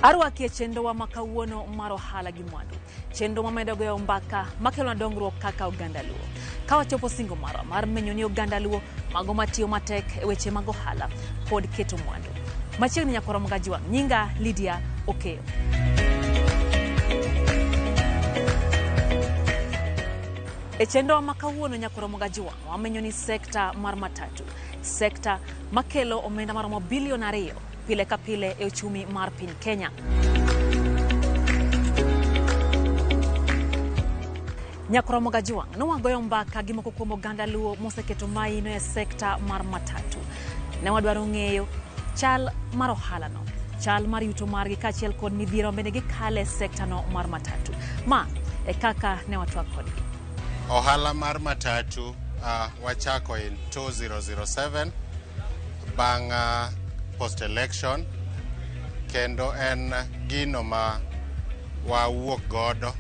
Arwaki e chenrowa ma kawuono mar ohala gi mwandu. Chenro mamedo goyo mbaka makelo dongruok kaka oganda Luo. Ka wachopo singo marwa mar menyo ni oganda Luo mago matiyo matek e weche mag ohala kod keto mwandu. Machiegni nyakwar Mgajwang', nyinga Lydia Okeyo. E chenro ma kawuono nyakwar Mgajwang' wamenyo ni sekta mar matatu, sekta makelo omenda maromo bilion 2 pile ka pile e uchumi mar piny Kenya. Nyakwar Mgajwang' nowagoyo mbaka gi moko kuom oganda Luo moseketo maino e sekta mar matatu. Ne wadwaro ng'eyo chal mar ohalano, chal mar yuto margi kaachiel kod midhiero bende gikale e sektano mar matatu. Ma e kaka ne watwak kodgi. Ohala mar matatu wachako in 2007 bang' post election, kendo en gino ma wawuok godo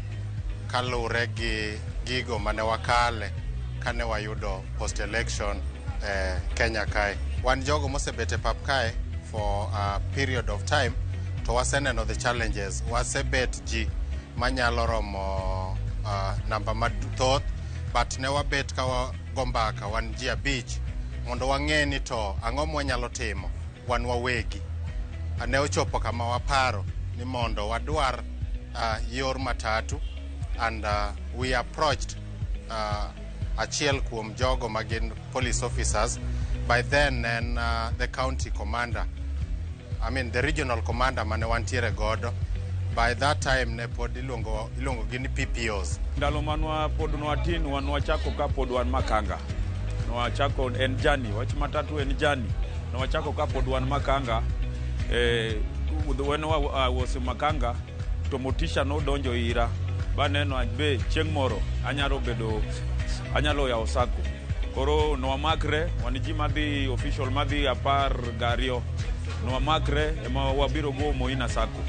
kalure gi gigo mane wakale kane wayudo post election Kenya kae. Wan jogo mosebet e pap kae for a period of time to waseneno the challenges. Wasebet ji manyalo romo namba mathoth, but ne wabet ka wago mbaka wan ji 5 mondo wang'e ni to ang'o mwanyalo timo wan wawegi. Ne ochopo kama waparo ni mondo wadwar yor matatu, and we approached achiel kuom jogo magin police officers. By then en the county commander, I mean the regional commander mane wantiere godo. By that time ne pod iluongo gi ni PPOs. Ndalo manwa pod nwatin, wan nwachako ka pod wan makanga. Nwachako en jani, wach matatu en jani. Nwachako ka pod wan makanga. When I was makanga, to motisha nodonjo ira. Baneno be chieng' moro anyalo bedo, anyalo yawo sacco. Koro nwamakre, wan ji madhi official madhi 12. Nwamakre ema wabiro go Umoina Sacco.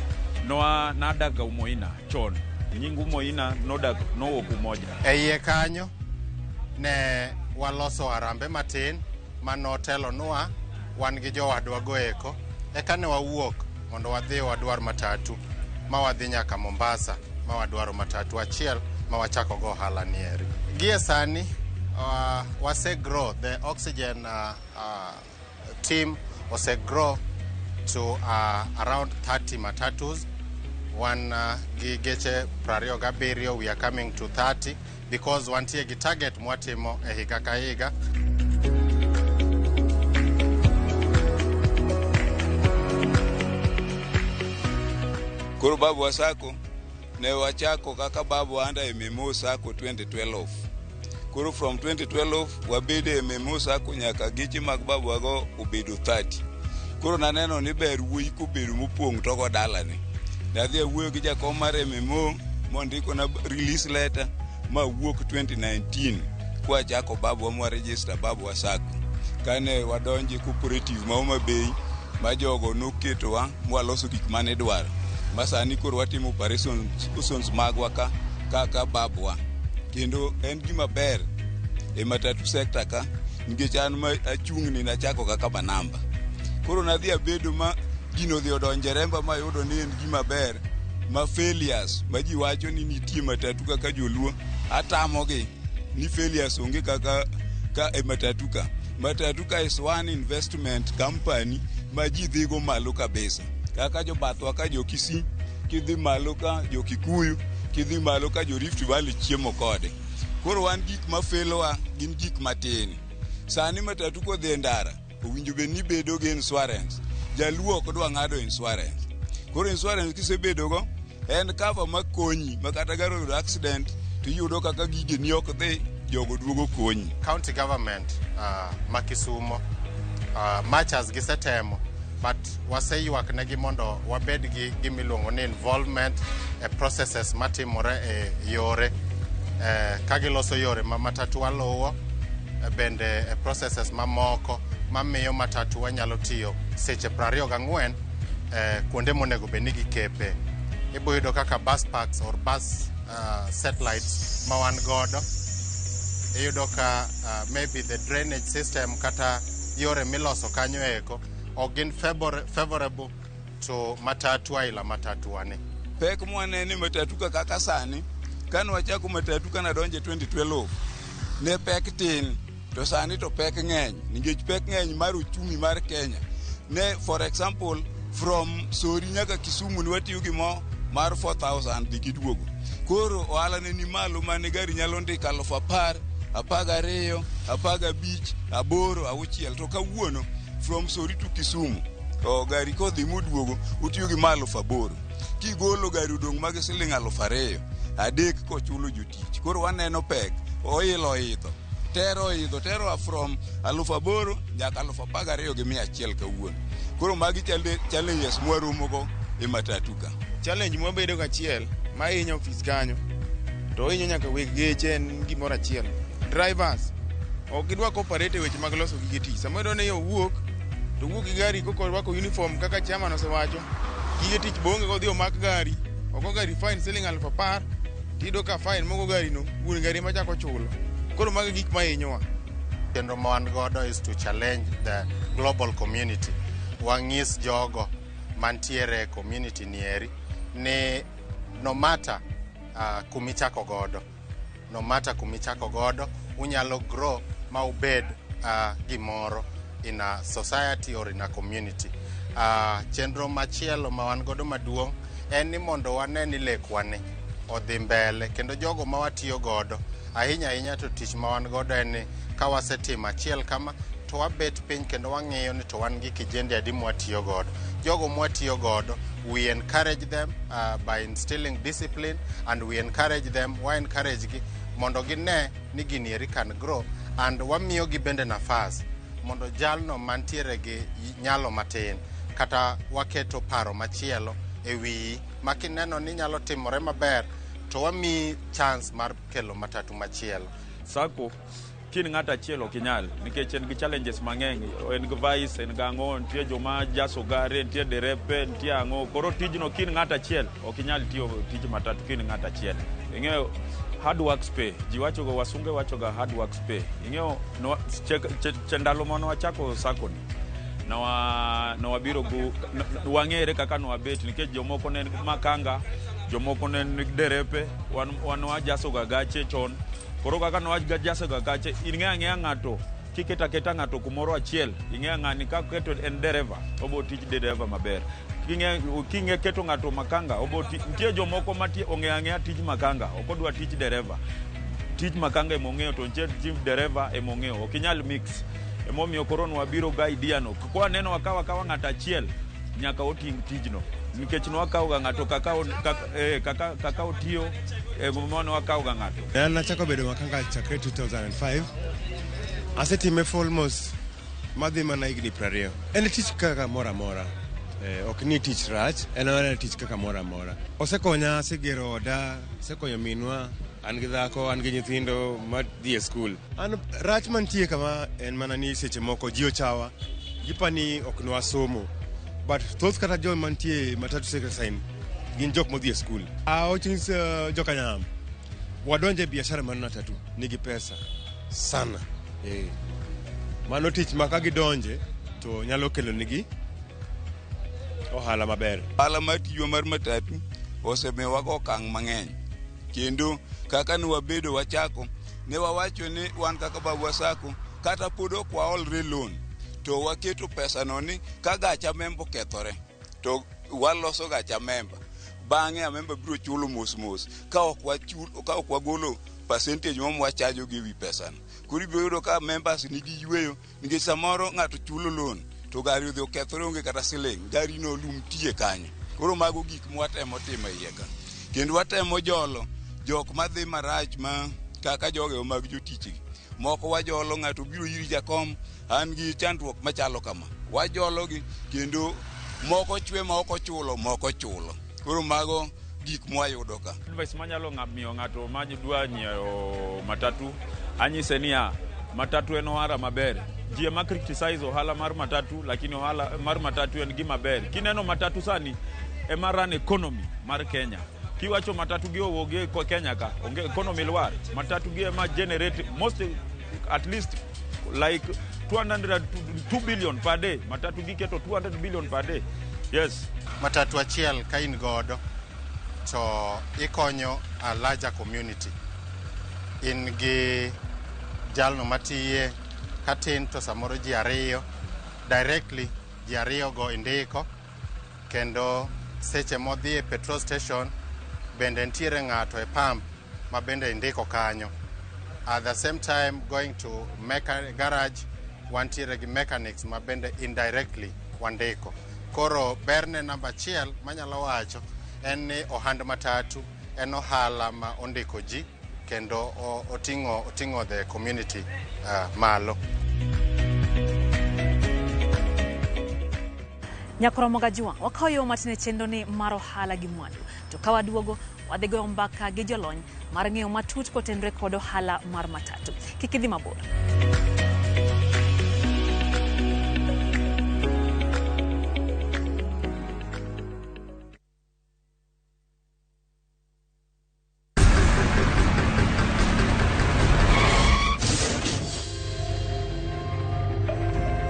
Nwa nadak ga Umoina chon. Nying Umoina nodak nowuok Umoja. E iye kanyo ne waloso harambe matin manotelonwa wan gi jowadwa go eko. Eka ne wawuok mondo wadhi wadwar matatu ma wadhi nyaka Mombasa ma wadwaro matatu achiel ma wachako go ohala nieri. Gie sani wase grow the oxygen team ose grow to around 30 matatus. Wan gi geche 27, we are coming to 30 because wantie gi target mwatimo e higa ka higa. Koro Babu Sacco ne wachako kaka Babu under MMO Sacco 2012. Koro from 2012 wabedo e MMO Sacco nyaka geche mag Babu wago obedo 30. Koro naneno ni ber wuoyi kobedo mopong' to go dalane. Nadhi awuoyo gi jakom mar MMO mondiko na release letter ma wuok 2019 kwachako Babu mwa register Babu Sacco. Kane wadonje cooperative ma Homa Bay ma jogo noketowa mwaloso gik mane dwaro. Ma sani koro watimo operations magwa ka kaka Babwa. Kendo en gima ber e matatu sector ka nikech an ma achung' ni nachako kaka manamba. Koro nadhi abedo ma gino odhi odonje remba mayudo ni en gima ber ma failures ma ji wacho ni nitie matatu kaka joluo atamogi ni failures onge kaka ka e matatu ka. Matatu ka is one investment company ma ji dhigo malo kabisa. Kaka jobathwa ka jo Kisii, kidhi malo ka jo Kikuyu, kidhi malo ka jo Rift Valley chiemo kode. Koro wan gik ma felowa gin gik matin. Sani matatu kodhi e ndara, owinjo bed ni bedo gi insurance. Jaluo ok dwa ng'ado insurance. Koro insurance kisebedogo, en cover makonyi ma kata gari oyudo accident tiyudo kaka gigeni ok dhi, jogo duogo konyi. County government ma Kisumo much as gisetemo, but waseywak negi mondo wabed gi gimiluongo ni involvement e processes matimore e yore ka giloso yore ma matatu waluwo, bende e processes mamoko mamiyo matatu wanyalo tiyo seche 24 kuonde monego bed ni gikepe. Ibo yudo kaka bus parks or bus satellites ma wan godo, iyudo ka maybe the drainage system kata yore miloso kanyo eko ok gin favorable To matatu aila matatu wane. Pek mwanene matatu ka kaka sani, kane wachako matatu kana donje 2012, ne pek tin, to sani to pek ng'eny, nikech pek ng'eny mar uchumi mar Kenya. Ne, for example, from Sori nyaka Kisumu ne watiyo gi mo mar 4000 dhi giduogo. Koro ohala ne ni malo mane gari nyalo ndiko 10,000, 12, 15, 8, 6. To kawuono, from Sori to Kisumu, to gari kodhi moduogo, otiyo gi ma 8,000. Kigolo gari odong' mag siling 2,000, 3 kochulo jotich. Koro waneno pek, oil oidho, tero oidho, tero a from 8,000 nyaka 12,100 kawuono. Koro magi challenges mwaromogo e matatu ka. Challenge mwabedo gachiel ma hinyo ofis kanyo to hinyo nyaka weg geche en gimoro achiel. Drivers ok gidwa cooperate e weche mag loso gige tich. Sama iyudo ni owuok to owuok gi gari koko orwako uniform kaka chairman osewacho, gige tich be onge kodhi omak gari, ogo gari fine siling 10,000, tiyudo ka fine mogo gari no, wuon gari ema chako chulo. Koro mago e gik ma hinyowa. Chenro ma wan godo is to challenge the global community. Wang'is jogo mantiere e community nieri ni no matter kumichako godo, no matter kumichako godo, unyalo grow ma ubed gimoro in a society or in a community. Chenro machielo ma wan godo maduong' en ni mondo wane ni lekwa ni odhi mbele kendo jogo ma watiyo godo ahinya ahinya to tich ma wan godo en ni ka wasetimo achiel kama to wabet piny kendo wang'iyo ni to wan gi kijende adi mwatiyo godo. Jogo mwatiyo godo, we encourage them by instilling discipline, and we encourage them, wa encourage gi mondo gine ni gini eri can grow, and wamiyo gi bende nafas mondo jalno mantiere gi nyalo matin kata waketo paro machielo e wiyi ma kineno ni nyalo timore maber to wamiyi chance mar kelo matatu machielo. Sacco kin ng'ato achiel ok inyal nikech en gi challenges mang'eny, en gi vice, en gi ang'o, nitie joma jaso gare, nitie derepe, nitie ang'o. Koro tijno kin ng'ato achiel ok inyal tiyo tij matatu kin ng'ato achiel. Ing'eyo hard works pay, ji wachoga, wasunge wachoga hard works pay. Ing'eyo ndalo mane wachako sacco ni nawabiro gu wang'ere kaka nwabet nikech jomoko ne makanga, jomoko ne derepe, wan wajasoga gache chon. Koro kaka nwajasoga gache, ing'eyo ang'eya ng'ato kiketo aketa ng'ato kumoro achiel, ing'eyo ng'ani ka keto en dereva, obo tij dereva maber. King'e keto ng'ato makanga, obo nitie jomoko matie ong'eyo ang'eya tij makanga, ok odwa tij dereva. Tij makanga emong'eyo to nitie tij dereva emong'eyo, ok inyal mix. Emomiyo koro nwabiro ga idea no. Kwa neno wakawa akawa ng'ato achiel, nyaka oting' tijno. Nikech nwakawo ga ng'ato kaka otiyo, emomiyo nwakawo ga ng'ato. An nachako bedo makanga chakre 2005. Asetime for almost madhi mana higni 20. En tich kaka moro amora. Ok ni tich rach, en mana tich kaka moro amora. Osekonya, asegero oda, asekonyo minwa, an gi dhako, an gi nyithindo madhi e skul. An rach mantie kama en mana ni seche moko ji ochawa, gipa ni ok nwasomo. But thoth kata joma mantie matatu sector sign gin jok modhi e skul. Awacho jokanyam, wadonje e biashara mar matatu nigi pesa sana. Mano tich ma ka gidonje to nyalo kelo nigi ohala maber. Ohala mar tijwa mar matatu osemiyowa okang' mang'eny. Kendo kaka ne wabedo wachako, ne wawacho ni wan kaka Babwa Sacco, kata pod ok waolre loan, to waketo pesa no ni ka gacha memba okethore, to waloso gacha memba. Bang'e amemba biro chulo mos mos, ka ok wagolo percentage mo mwachajo gi wi pesano. Koro ibiro yudo ka members nigi yweyo, nikech samoro ng'ato chulo loan, to gari odhi okethore onge kata siling, gari no lum tie kanyo. Koro mago gik mwatemo timo e iye ka. Kendo watemo jolo jok madhi marach ma kaka jogewa mag jotich gi. Moko wajolo ng'ato biro iri jakom, an gi chandruok machalo kama. Wajolo gi kendo moko chwe ma ok ochulo, moko chulo. Koro mago gik mwayudo ka. Advice manyalo miyo ng'ato ma dwa nyiewo matatu, anyise niya, matatu en ohala maber. Ji ema criticize ohala mar matatu, lakini ohala mar matatu en gima ber. Kineno matatu sani, ema run economy mar Kenya. Kiwacho matatu gi owuog e Kenya ka, onge economy lwar. Matatu gi ema generate most, at least like 200, 2 billion per day. Matatu gi keto 200 billion per day. Yes. Matatu achiel ka in godo to ikonyo a larger community. In gi jalno matiye katin to samoro ji ariyo directly, ji ariyo go indiko, kendo seche modhi e petrol station bende nitiere ng'ato e pump ma bende indiko kanyo. At the same time, going to garage, wantiere gi mechanics ma bende indirectly wandiko. Koro berne namba achiel manyalo wacho en ni ohand matatu en ohala ma ondiko ji kendo oting'o the community malo. Nyakoromoga Jwang', wakawo yo matin e chenro ni mar ohala gi mwandu. To ka waduogo, wadhi goyo mbaka gi jolony mar ng'eyo matut kotenore kod ohala mar matatu. Kik idhi mabor.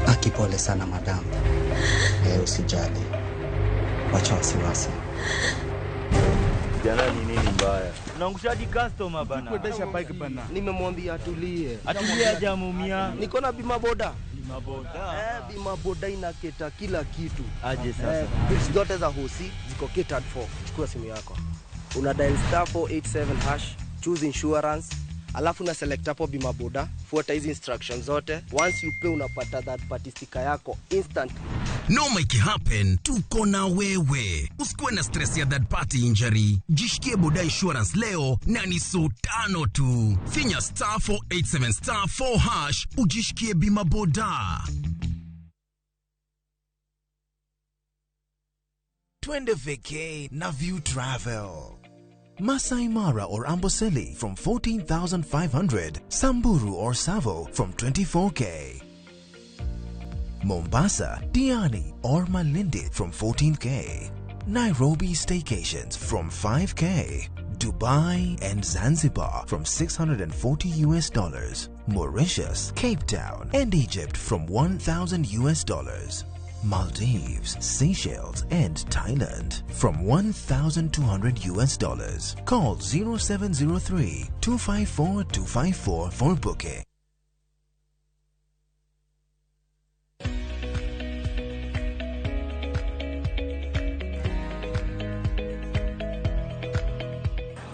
Aki, pole sana madam. Usijali, wacha wasiwasi. Jana ni nini mbaya? Unaangushaji customer bana. Kuendesha bike bana. Nimemwambia atulie. Atulie hajamuumia. Niko na bima boda. Bima boda. Bima boda inaketa kila kitu. Aje sasa. Bills zote za hosi ziko catered for. Chukua simu yako. Una dial star 487 hash, choose insurance, alafu na select hapo bima boda, fuata hizi instructions zote. Once you pay unapata that party sticker yako instantly. Noma ikihappen, tuko na wewe. Usikuwe na stress ya third party injury. Jishikie boda insurance leo na ni so tano tu. Finya star 487 star 4 hash ujishikie bima boda. Twende vacay na View Travel. Masai Mara or Amboseli from 14,500, Samburu or Savo from 24K. Mombasa, Diani or Malindi from 14K. Nairobi staycations from 5K. Dubai and Zanzibar from $640 US. Mauritius, Cape Town and Egypt from $1,000 US. Maldives, Seychelles and Thailand from $1,200 US. Call 0703 254 254 for booking.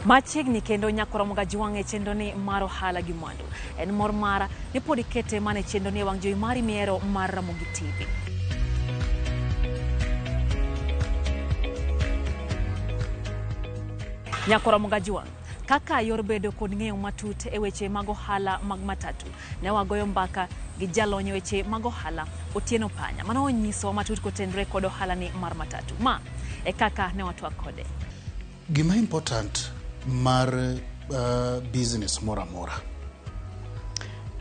Machiegni kendo Nyakoromoga Jwang' e chenro ni mar ohala gi mwandu. En mor mara ni pod ikete mana e chenro ni e wang' jowi mari mihero mar Ramogi TV. Nyakoromoga Jwang', kaka yor bedo kod ng'eyo matut e weche mag ohala mag matatu, ne wagoyo mbaka gi jalony e weche mag ohala Otieno Panya, mane onyisowa matut kotenore kod ohala ni mar matatu. Ma e kaka ne watwak kode. Gima important mar business moro amora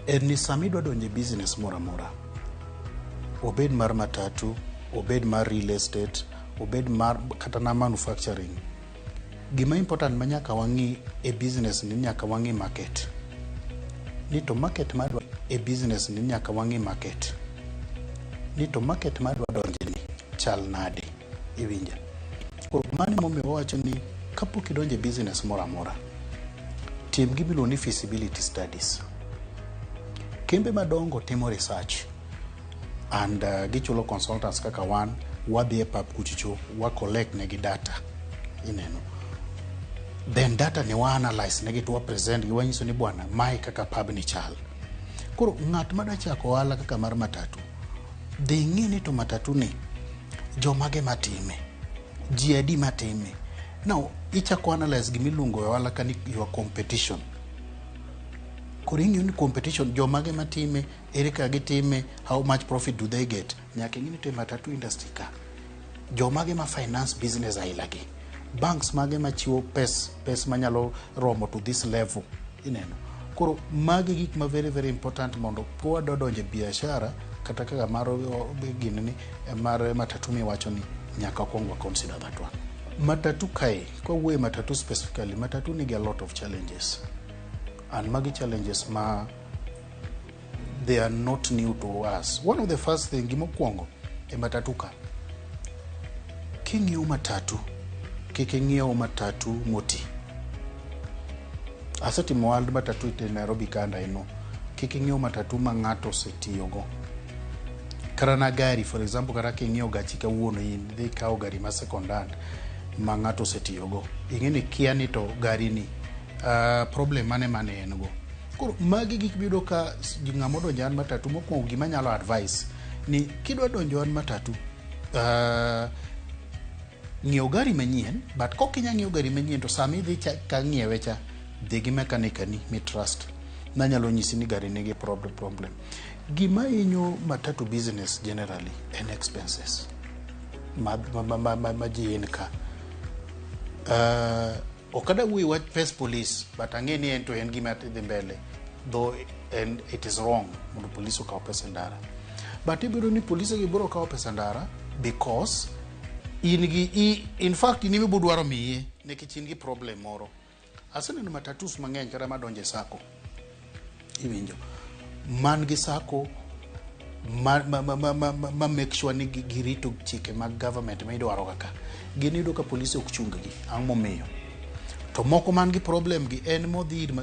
en ni sama idwa donjo e business moro amora, obed mar matatu, obed mar real estate, obed mar kata na manufacturing, gima important ma nyaka wang'i e business ni nyaka wang'i market. Ni to market madwa e business ni nyaka wang'i market. Ni to market madwa donje ni chal nade, iwinja. Koro mano emomiyo wawacho ni kapok idonjo e business moro amora, tim gimiluongo ni feasibility studies. Kembe madongo timo research and gichulo consultants kaka wan, wadhi e pap kuchicho, wa collect negi data, ineno. Then data ni wa analyze negi to wa present gi wanyiso ni bwana, mae kaka pub ni chal. Koro ng'at madwa chako ohala kaka mar matatu, dhi ng'i ni to matatu ni jomage matime, ji adi matime. Now, ichako analyze gimiluongo e ohala ka ni your competition. Koro ing'iyo ni competition jomage matime, ere kaka gitime, how much profit do they get. Nyaka ing'i ni to e matatu industry ka, jomage ma finance business aila gi, banks mage machiwo pes manyalo romo to this level, ineno. Koro magi gik ma very very important mondo ka wadwa donjo e biashara kata kaka mar ginini mar matatu miwacho ni nyaka wakwong wa consider that one. Matatu kae, kwawuoyo e matatu specifically, matatu nigi a lot of challenges. And magi challenges ma they are not new to us. One of the first thing, gimokwongo e matatu ka, King'iewo matatu, kik ing'iew matatu moti. Asetimo ohand matatu e Nairobi kanda ino. Kik ing'iew matatu ma ng'ato osetiyogo. Kata na gari, for example, kata king'iewo gachi kawuono, in dhi ikawo gari ma second hand ma ng'ato osetiyogo. Ing'e ni kia ni to gari ni problem mane mane en go. Koro magi gik miyudo ka ng'ama odonjo e ohand matatu, mokwongo gima anyalo advice ni kidwa donjo e ohand matatu, ng'iew gari manyien, but kok inya ng'iewo gari manyien to sama idhi cha ka ng'iewe cha, dhi gi mechanic ni mi trust manyalo nyisi ni gari nigi problem. Gima hinyo matatu business generally en expenses ma ji in ka. Ok adwa wuoyo wach pes police, but ang'e ni en to en gima dhi mbele, though and it is wrong mondo police okaw pesa e ndara, but ibiro ni polise gi biro kawo pesa ndara because in gi in fact in ema ibiro dwaro miye nikech in gi problem moro. Aseneno matatus mang'eny kata madonjo e sacco, iwinjo, man gi sacco ma make sure ni girito chike mag government ma idwaro kaka gin, iyudo ka polise ok chung gi. Ang'o momiyo? To moko man gi problem gi en modhi ir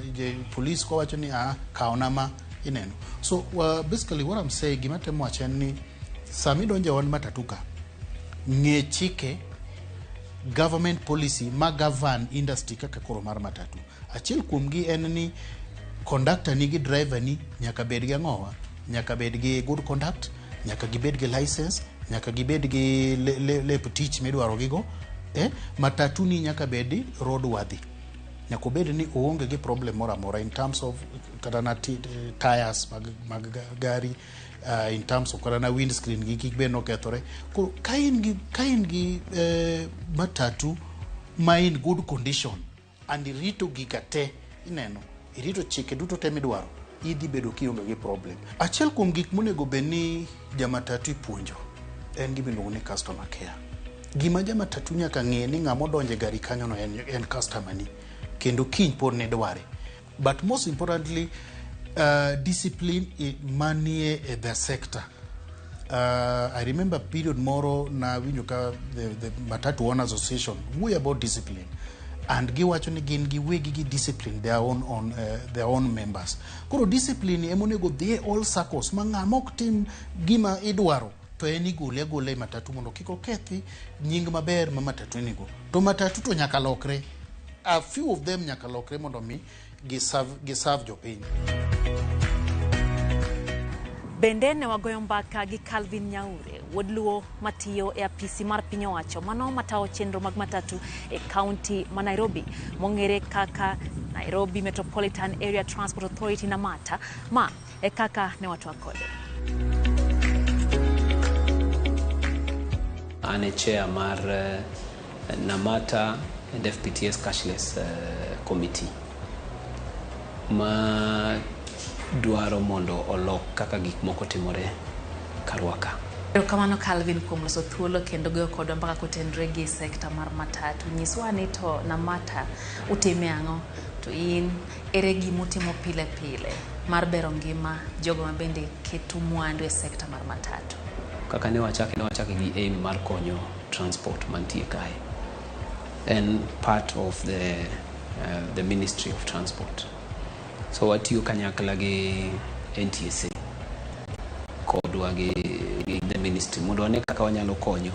police kowacho ni ah, kawna ma ineno. So basically what I'm saying, gima temo wacho en ni sama idonjo e ohand matatu ka, ng'e chike government policy ma govern industry kaka koro mar matatu. Achiel kuomgi en ni conductor ni gi driver ni nyaka bed gi ang'owa, nyaka bed gi good conduct, nyaka gibed gi license, nyaka gibed gi lep tich midwaro gigo. Matatu ni nyaka bed roadworthy, nyaka obed ni oonge gi problem moro amora in terms of kata na tires mag gari, in terms of kata na windscreen gi kik bed nokethore. Koro ka in gi matatu ma in good condition and irito giga te, ineno, irito chike duto te midwaro, idhi bedo kionge gi problem. Achiel kuom gik monego bed ni jamatatu ipuonjo en gima iluongo ni customer care. Gima jamatatu nyaka ng'e ni ng'ama odonjo e gari kanyono en customer ni, kendo kiny pod ne dware. But most importantly, discipline manie e the sector. I remember period moro nawinjo ka the Matatu Owners Association wuoyo about discipline and giwacho ni gin giwegi gi discipline their own members. Koro discipline ema onego dhi e all circles ma ng'ama ok tim gima idwaro to en igole agola e matatu mondo kik okethi nying maber ma matatu nigo. To matatu to nyaka lokre, a few of them nyaka lokre mondo mi giserve jopiny. Bende ne wagoyo mbaka gi Calvin Nyaure, wuod Luo matiyo e apisi mar piny owacho mano matayo chenro mag matatu e kaunti ma Nairobi, mong'ere kaka Nairobi Metropolitan Area Transport Authority, NAMATA. Ma e kaka ne watwak kode. An e chair mar NAMATA and FPTS Cashless Committee ma dwaro mondo olok kaka gik moko timore karwa ka. Erokamano Calvin kuom loso thuolo kendo goyo kodwa mbaka kotenore gi sekta mar matatu. Nyiswa ni to NAMATA utime ang'o, to in ere gimutimo pile pile mar bero ngima jogo ma bende keto mwandu e sekta mar matatu? Kaka ne wachake gi aim mar konyo transport mantie kae. En part of the Ministry of Transport. So watiyo kanyakla gi NTSA kodwa gi the ministry mondo wane kaka wanyalo konyo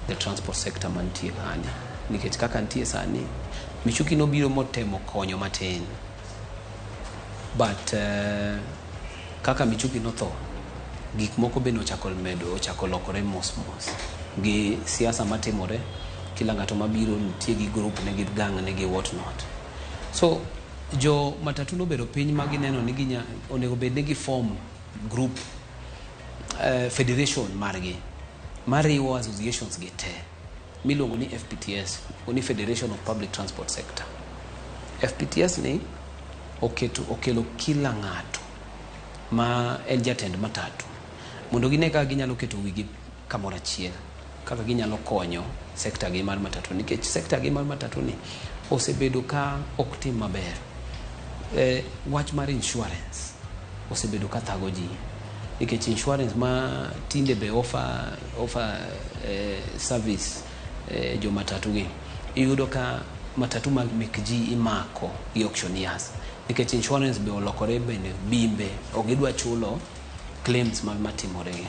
the transport sector mantie kani, nikech kaka nitie sani, Michuki nobiro motemo konyo matin, but kaka Michuki notho, gik moko bende ochako medo, ochako lokore mos mos gi siasa matimore. Kila ng'ato mabiro nitie gi group ne, gi gang ne, gi what not. So jo matatu nobedo piny ma gineno ni ginya onego bed ni gi form group, federation margi mariwo associations gi te miluongo ni FPTS, ni Federation of Public Transport Sector. FPTS ni oketo okelo kila ng'ato ma en jatend matatu mondo gine kaka ginyalo keto wigi kamoro achiel, kaka ginyalo konyo sekta gi mar matatu, nikech sekta gi mar matatu ni osebedo ka ok tim maber. Wach mar insurance osebedo ka thago ji, nikech insurance ma tinde be offer service jo matatu gi iyudo ka matatu mag mek ji imako gi auctioneers nikech insurance be olokore, bende bimbe ok gidwa chulo claims ma matimore gi.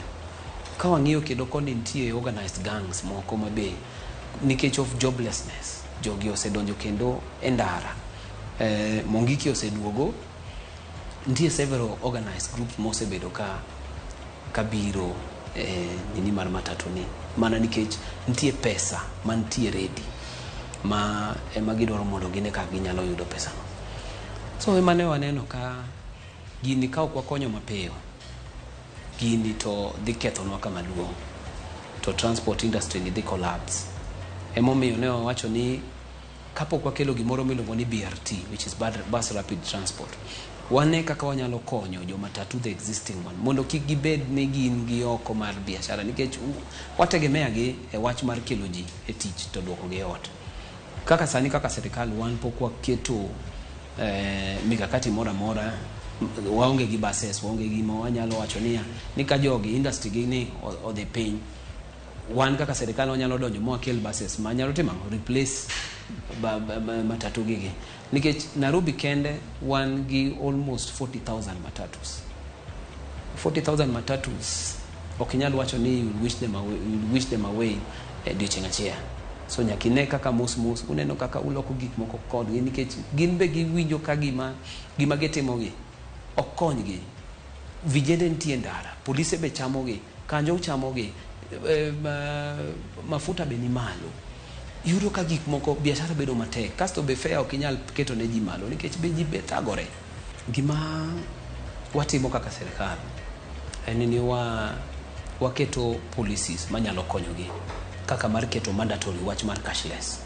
Ka wang'iyo kendo koni nitie organized gangs moko ma be nikech of joblessness jogi osedonjo kendo e ndara. Mungiki oseduogo, nitie several organized groups mosebedo ka kabiro nini mar matatu ni mana nikech nitie pesa mantie ready ma ema gidwaro mondo gine kaka ginyalo yudo pesano. So ema ne waneno ka gini ka ok wakonyo mapiyo, gini to dhi kethonwa kama duong', to transport industry ni dhi collapse. Emomiyo ne wawacho ni kapok wakelo gimoro miluongo ni BRT, which is bus rapid transport, wane kaka wanyalo konyo jo matatu, the existing one, mondo kik gibed ni gin gi oko mar biashara nikech wategemea gi e wach mar kelo ji e tich to duoko gi e ot. Kaka sani kaka sirikal wan pok waketo mikakati moro amora, waonge gi buses, waonge gima wanyalo wacho niya ni ka jogi industry gi ni odhi piny, wan kaka sirikal wanyalo donjo mwakel buses manyalo timo ang'o, replace matatu gigi nikech Nairobi kende wan gi almost 40,000 matatus. 40,000 matatus ok inyal wacho ni you will wish them away, you will wish them away e odiochieng' achiel. So nyaka ine kaka mos mos uneno kaka uloko gik moko kodgi nikech gin be giwinjo ka gima gitimogi ok konygi. Vijende nitie ndara, polise be chamogi, kanjo chamogi, mafuta be ni malo. Iyudo ka gik moko biashara bedo matek, kasto be fare ok inyal keto ne ji malo nikech be ji be thagore. Gima watimo kaka sirikal en ni waketo policies manyalo konyogi kaka mar keto mandatory wach mar cashless.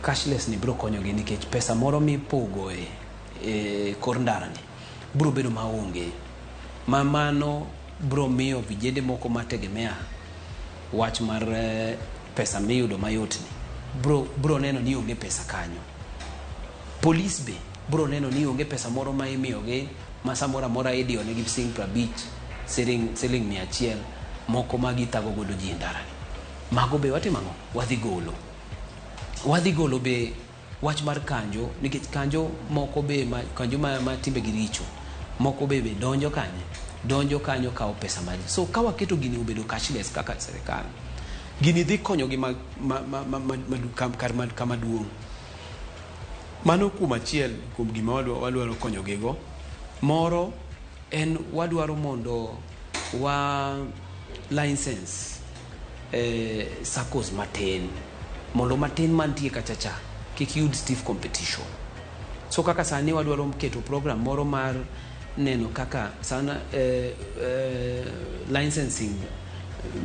Cashless ni biro konyogi nikech pesa moro mipogo e kor ndara ni biro bedo maonge, ma mano biro miyo vijende moko mategemea wach mar pesa miyudo mayot ni bro neno ni onge pesa kanyo. Polis be bro neno ni onge pesa moro ma imiyogi ma samoro amora idiyo negi siling 50, siling 100 moko ma githago godo ji e ndara ni. Mago be watimo ang'o? Wadhi golo. Wadhi golo be wach mar kanjo nikech kanjo moko be kanjo ma timbegi richo moko be donjo kanye? Donjo kanyo kawo pesa mar ji. So ka waketo gini obedo cashless kaka sirikal, gini dhi konyogi kama duong'. Mano kuom achiel kuom gima wadwaro konyogigo. Moro en wadwaro mondo wa license SACCOs matin mondo matin mantie kacha cha kik yud stiff competition. So kaka sani wadwaro keto program moro mar neno kaka sana licensing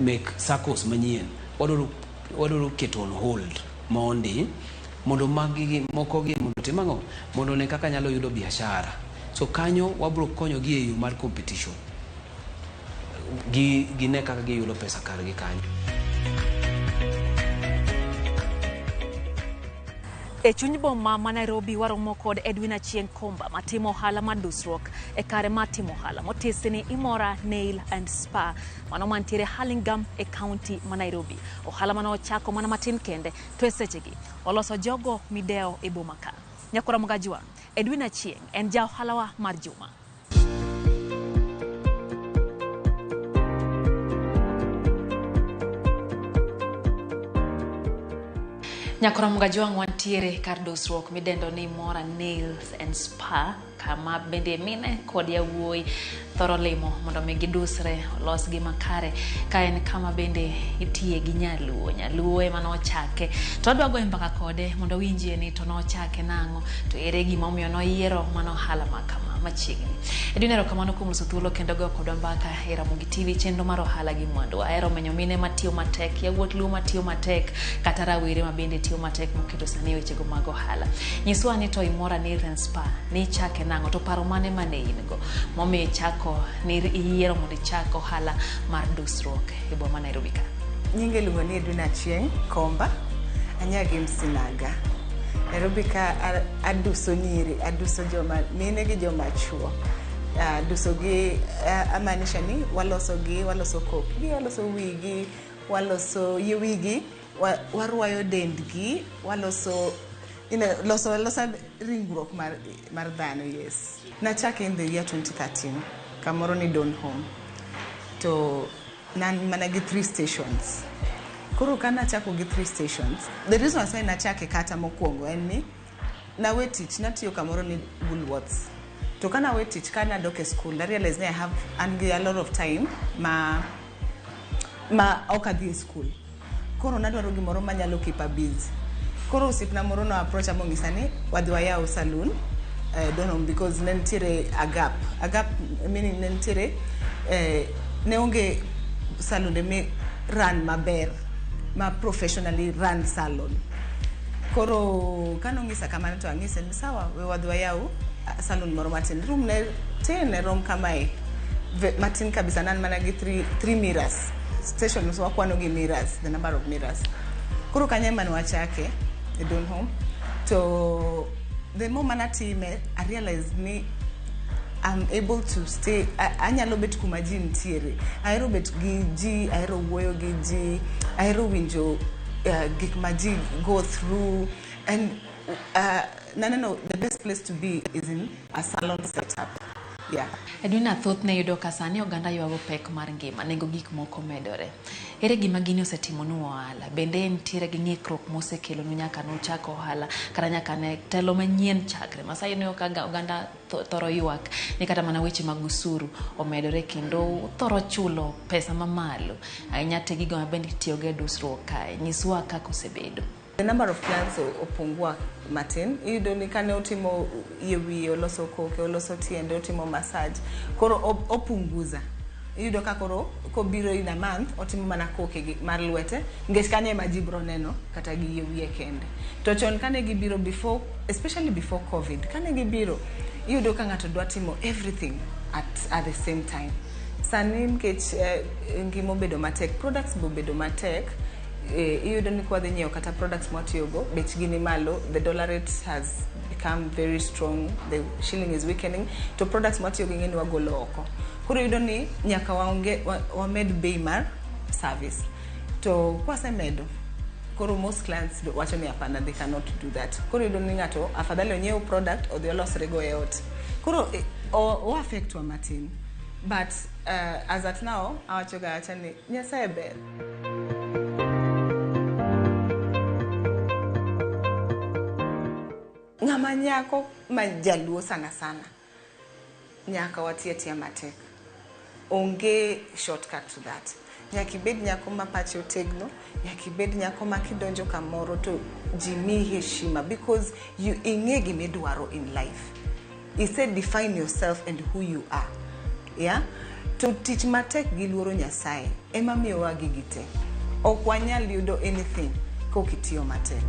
mek SACCOs manyien wadwaro keto on hold mondi mondo magi moko gi mondo tim ang'o, mondo ne kaka nyalo yudo biashara. So kanyo wabro konyogi e yo mar competition, gine kaka giyudo pesa kargi kanyo. E chuny boma ma Nairobi waromo kod Edwin Achieng' Komba matimo ohala mar dusruok e kare mar timo ohala motisi ni Imora Nail and Spa mano mantiere Hurlingham e kaunti ma Nairobi. Ohala mane ochako mana matin kende to e sechegi oloso jogo mideo e boma ka. Nyakora Mogajwang', Edwin Achieng' en ja ohalawa mar juma. Nyakora Mogajwang' wantiere kar dusruok midendo ni Imora Nails and Spa kama bende mine kod yawuoyi thoro limo mondo mi gidusre olosgi makare ka en kama bende itiye gi nyaluo. Nyaluo ema nochake to adwa goyo mbaka kode mondo winjie ni to nochake nang'o to ere gima omiyo noyiero mano ohala ma kama machiegni. Edwin, erokamano kuom loso thuolo kendo goyo kodwa mbaka e Ramogi TV chenro mar ohala gi mwandu. Ahero menyo mine matiyo matek, yawuot luo matiyo matek kata rawere ma bende tiyo matek moketo sani wechego mag ohala. Nyiswa ni to Imora Nails and Spa ni ichake nang'o to paro mane mane in go momiyo ichako ni iyiero mondo ichak ohala mar dusruok e boma Nairobi ka? Nyinga iluongo ni Edwin Achieng' Komba, anya gi Msinaga. Nairobi ka aduso nyiri, aduso joma mine gi joma chuo. Duso gi amaanisha ni waloso gi, waloso kokgi, waloso wigi, waloso yie wigi, Warwayo dendgi, waloso loso alosa ringruok mar dhano. Yes, nachake in the year 2013 kamoro ni Donholm, to nan mana gi three stations. Koro ka nachako gi three stations, the reason why nachake kata mokwongo en ni nawe tich, natiyo kamoro ni Woolworths, to ka nawe tich, ka nadok e school, na realize ni I have an gi a lot of time ma ok adhi e school. Koro nadwaro gimoro manyalo keep a busy. Koro osiepna moro no approach mong'isa ni wadhi wayaw saloon Donholm, because ne nitiere a gap, meaning ne nitiere ne onge salonde mi run maber, ma professionally run salon. Koro kanong'isa kamano, to ang'ise ni sawa, we wadhi wayaw salon moro matin. Room ne tin, ne rom kamae, matin kabisa. Nan mana gi three mirrors, station so wakwano gi mirrors, the number of mirrors. Koro kanyo ema ne wachake e Donholm. To the more manatime, I realize ni I'm able to stay, anyalo bet kuma ji nitiere. Ahero bet gi ji, ahero wuoyo gi ji, ahero winjo gik ma ji go through, and naneno the best place to be is in a salon setup, yeah. Edwina, thothne yudo ka sani oganda ywago pek mar ngima, nengo gik moko medore. Ere gima gini osetimonu ohala? Bende nitiere gi ng'ikruok mosekelonu nyaka nuchak ohala kata nyaka ne telo manyien chakre? Ma sani ineno ka oganda thoro ywak ni kata mana weche mag osuru omedore kendo thoro chulo pesa mamalo ahinya te gigo ma bende itiyogo e dusruok kae. Nyiswa kaka osebedo. The number of clients opungua matin. Iyudo ni kane otimo yie wiye, oloso koke, oloso tiende, otimo massage, koro opunguza. Iyudo ka koro kobiro in a month, otimo mana koke gi mar lwete, nikech kanyo ema ji bro neno kata gi yie wiye kende. To chon kane gibiro before, especially before COVID, kane gibiro, iyudo ka ng'ato dwa timo everything at the same time. Sani nikech ngima obedo matek, products be obedo matek, iyudo ni kwadhi nyiewo kata products mwatiyogo, bechgi ni malo. The dollar rate has become very strong, the shilling is weakening, to products mwatiyogo ing'e ni wagolo oko. Koro iyudo ni nyaka wamed bei mar service. To kwasemedo, koro most clients wacho ni hapana, they cannot do that. Koro iyudo ni ng'ato afadhali onyiew product, odhi olosrego e ot. Koro o affect wa matin, but as at now awachoga awacha ni Nyasaye ber. Ng'ama nyako ma jaluo sana sana nyaka wati atiya matek. Onge shortcut to that. Nyaka ibed nyako ma pache otegno, nyaka ibed nyako ma kidonjo kamoro to ji miyi heshima, because you ing'e gimidwaro in life. Ise define yourself and who you are, yeah? To tich matek gi luoro Nyasaye ema miyowa gigi te. Ok wanyal yudo anything kok itiyo matek.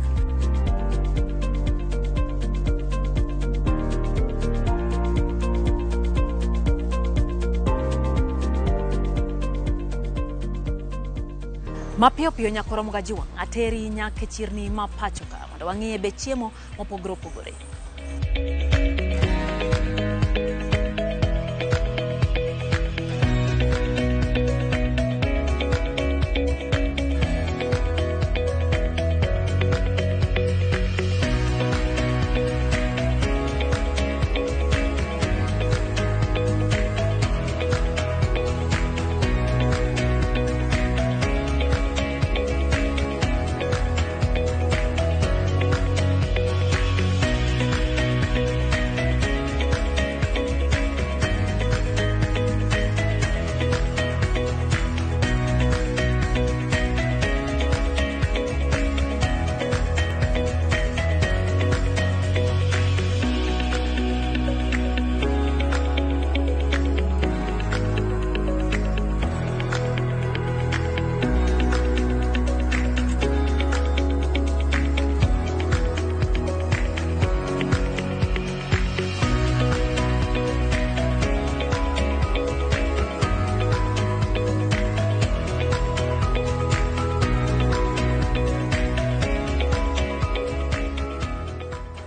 Mapiyo piyo, nyakoromo gajiwang' ateri nyaka e chirni ma pacho ka mondo wang'iye be chiemo mopogore opogore.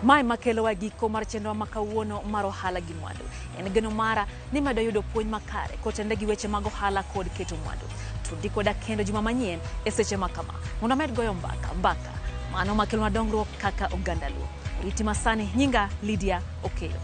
Mae makelowa giko mar chenro ma kawuono mar ohala gi mwandu. En geno mara ni medo yudo puonj makare kotenore gi weche mag ohala kod keto mwandu. Tudi koda kendo juma manyien e seche ma kama mondo amed goyo mbaka mbaka mano makelonwa dongruok kaka oganda Luo. Riti masani nyinga Lydia Okeyo.